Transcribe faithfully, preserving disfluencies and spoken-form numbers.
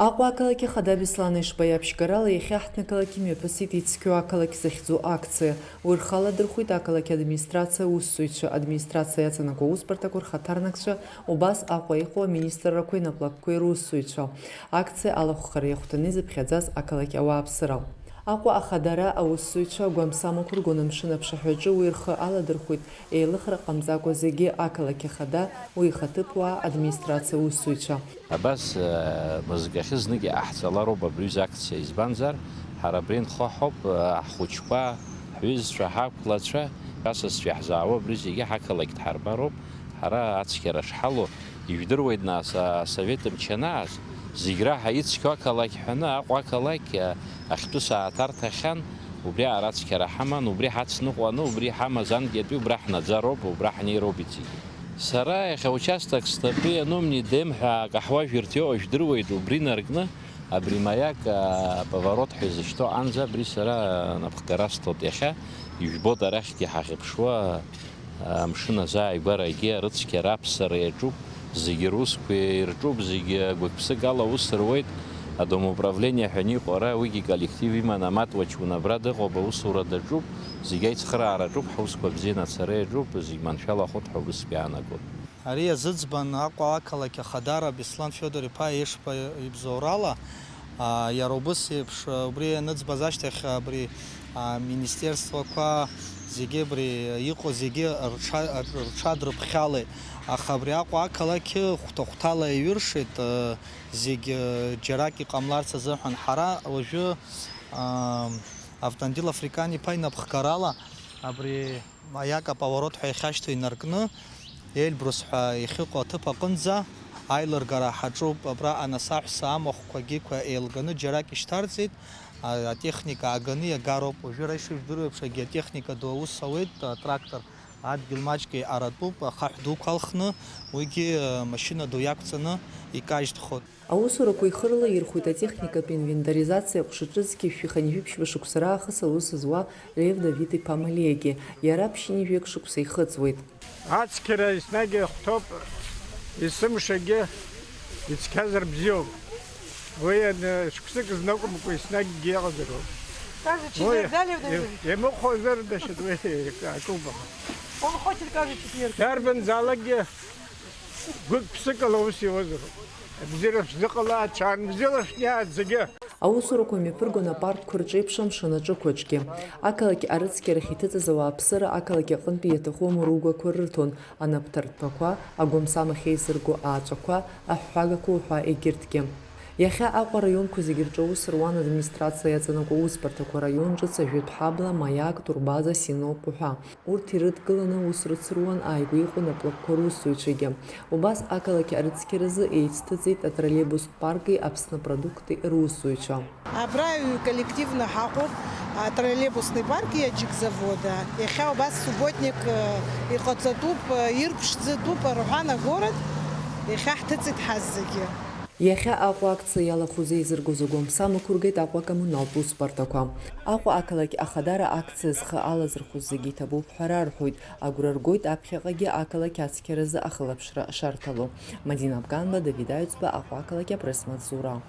Аҟәа ақалақь ахада Беслан Ешба иаԥшьгарала иахьа ҳҭнықалақь имҩаԥысит ицқьоу ақалақь захьӡу акциа. Уи рхы аладырхәит ақалақь администрациа аусзуҩцәа, администрациа иаҵанакуа аусбарҭақәа рхаҭарнакцәа, убас Аҟәа иҟоу аминистррақәеи наплакқәеи русзуҩцәа. Акциа алахәхара иахәҭаны изыԥхьаӡаз ақалақь ауааԥсыра. Аҟәа ахадара аусзуҩцәа агәамсам ақәыргон амшын аԥшаҳәаҿы уи рхы аладырхәит, еилыхра ҟамҵакәа зегьы, ақалақь ахада, уи ихаҭыԥуаа, администрациа аусзуҩцәа. Абас, э, мызкахьы знык иҟаҳҵалароуп абри аҩыза акциа, избанзар, ҳара абри нхо ҳауп, э, ҳхәыҷқәа, ҳҩызцәа, ҳақәлацәа, асасцәа иаҳзаауа абри зегьы ҳақалақь дҳарбароуп, ҳара ацқьара шҳалоу, ижәдыруеит нас, асовет мчы анааз, зегь раҳа ицқьоу ақалақь ҳәаны, Аҟәа ақалақь, э, ахьтәы сааҭарҭахьан, убри аара ацқьара ҳаман, убри ҳацныҟәаны, убри иҳамаз анкьатәи убра ҳнаӡароуп, убра ҳнеироуп иҵегьы. Сара иахьа участок снапы иану Мнидем ҳәа акаҳуажәырҭ иоуа жәдыруеит, убри наркны, абри Маяк, а, поворот ҳәа изышьҭоу аҟынӡа абри сара напхгара сҭоит иахьа, ижәбоит арахьгьы ҳахьыԥшуа, а, амшын азааигәарагьы арыцқьара аԥсара иаҿуп, зегьы русқәа ирҿуп, зегьы гәык-ԥсык ала аус руеит, адомоуправление ҳәа иҟоу ара, уигьы коллектив иман, Амаҭ Уачун абра дыҟоуп, аусура даҿуп, зегь аицхыраара аҿуп, ҳусқәа бзианы ацара иаҿуп, зегь маншәалахоит ҳәа убысгьы аанагоит. Ари азыӡбан Аҟәа ақалақь ахадара Беслан Фиодор-иԥа Ешба ибзоурала, а, иара убыс еиԥш, а, убри ианыӡбаз ашьҭахь, абри, а, министерствақәа зегьы, абри иҟоу зегьы рҽа-, рҽадрыԥхьалеит. Аха абри Аҟәа ақалақь хәҭа-хәҭала иҩыршеит, а, зегь, а, џьарак иҟамларц азыҳәан. Ҳара уажәы, а, Автандил Африкан-иԥа инапхгарала абри Маяк аповорот ҳәа иахьашьҭоу инаркны, Эльбрус ҳәа иахьыҟоу аҭыԥ аҟынӡа аилыргара ҳаҿуп. Абра анасаҳәса амахәқәагьы еилганы џьарак ишьҭарҵеит, а-, атехника ааганы иагароуп. Уажәы ара ишыжәдыруа еиԥш, агеотехника ду аус ауеит, атрактор адгьыл маҷк еиҟаратәуп, ахаҳә дуқәа алхны, уигьы, а, машьына ду иақәҵаны икажьтхоит. Аусурақәа ихы рылаирхәеит атехникатә инвентаризациа ҟәша ҿыцгьы, шәи хынҩажәи ԥшьба шықәса раахыс аус зуа Лев Давид-иԥа Малиагьы, иара ԥшьынҩажәи акы шықәса ихыҵуеит. Ацқьара еснагь иахәҭоуп, есымшагьы ицқьазар бзиоуп. Уи ан-, шықәсык знакәымкәа еснагьгьы иҟазароуп. Каждый четверг, да, Лев Давидович? Уи, им-, имыхәозар, дашьит, уи акоуп. Он хочет каждый четверг. Дарбанзаалакгьы гәык-ԥсыкала аус иуазароуп. Абзиара шәзыҟала, ачаан бзиала шәниааит зегьы! Аусурақәа мҩаԥыргон апаркқәа рҿеиԥш амшын аҿықәаҿгьы. Ақалақь арыцқьарахь иҭыҵыз ауааԥсыра ақалақь аҟынтәи иаҭаху амыругақәа рырҭон, анапҭартәақәа, агәамсамахь еизырго ааҵәақәа, аҳәҳәагақәа уҳәа егьырҭгьы. Иахьа Аҟәа араионқәа зегьы рҿы аус руан администрациа иаҵанакуа аусбарҭақәа, араион ҿыц ажәытә ҳабла, Маиак, Турбаза, Синоп уҳәа. Урҭ ирыдгыланы аус рыцыруан ааигәа иҟоу наплакқәа русзуҩцәагьы. Убас ақалақь арыцқьаразы еицҭыҵит атроллейбустә парки Аԥсны продукти русзуҩцәа. Абра ҩ-коллективны ҳаҟоуп, атроллейбусный парки аџьыкзавода. Иахьа убас субботник, э, иҟаҵатәуп, э, ирԥшӡатәуп, рҳәан, агород. Иахьа ҳҭыҵит ҳаззегьы. Иахьа Аҟәа акциа иалахәыз еизыргоз агәамсам ықәыргеит Аҟәа акоммуналтә усбарҭақәа. Аҟәа ақалақь ахадара акциа зхы алазырхәыз зегьы иҭабуп ҳәа рарҳәоит, агәра ргоит аԥхьаҟагьы ақалақь ацқьаразы ахылаԥшра шарҭало. Мадина Абганба, Давид Аҩӡба, Аҟәа ақалақь апресс-маҵзура.